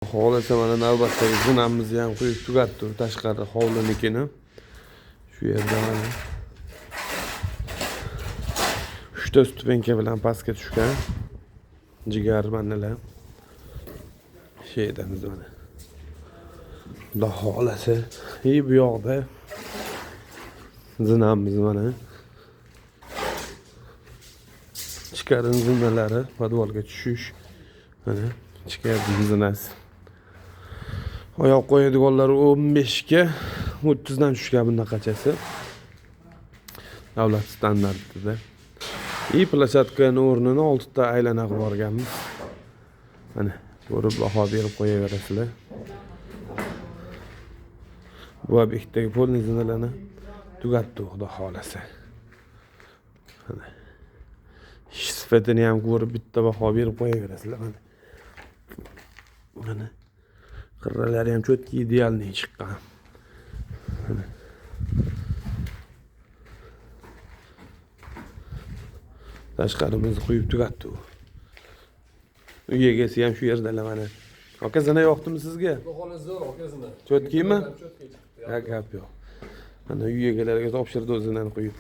Xohlasa, mana navbatdagi zinamizni ham qo'yib tugatdi tashqari hovlinikini. Shu yerda mana uchta ступенька bilan pastga tushgan jigar manalar. Shu yerdamiz mana. Xudo xohlasa, и bu yoqda zinamiz mana. Ichkari zinalari, podvalga tushish. Mana ichkari zinasi. Oyoq qo'yadiganlar 15 ga 30 dan tushgan bunaqachasi. Davlat standartida. И площадка ni o'rnini oltita aylana qilib yuborganmiz. Mana ko'rib baho berib qo'yaverasizlar. Bu obyektdagi полный zinalarni tugatdi, xudo xohlasa. Mana ish sifatini ham ko'rib bitta baho berib qo'yaverasizlar mana. Mana qirralari ham чёткий, идеальный chiqqan. Mana. Tashqarimizni quyib tugatdi u. Uy egasi ham shu yerdalar mana. Aka, zina yoqdimi sizga? Xudo xohlasa, zo'r aka zina. Чёткий mi? Чёткий chiqdi. Ha, gap yo'q. Mana uy egalariga topshirdi o'zinani quyib.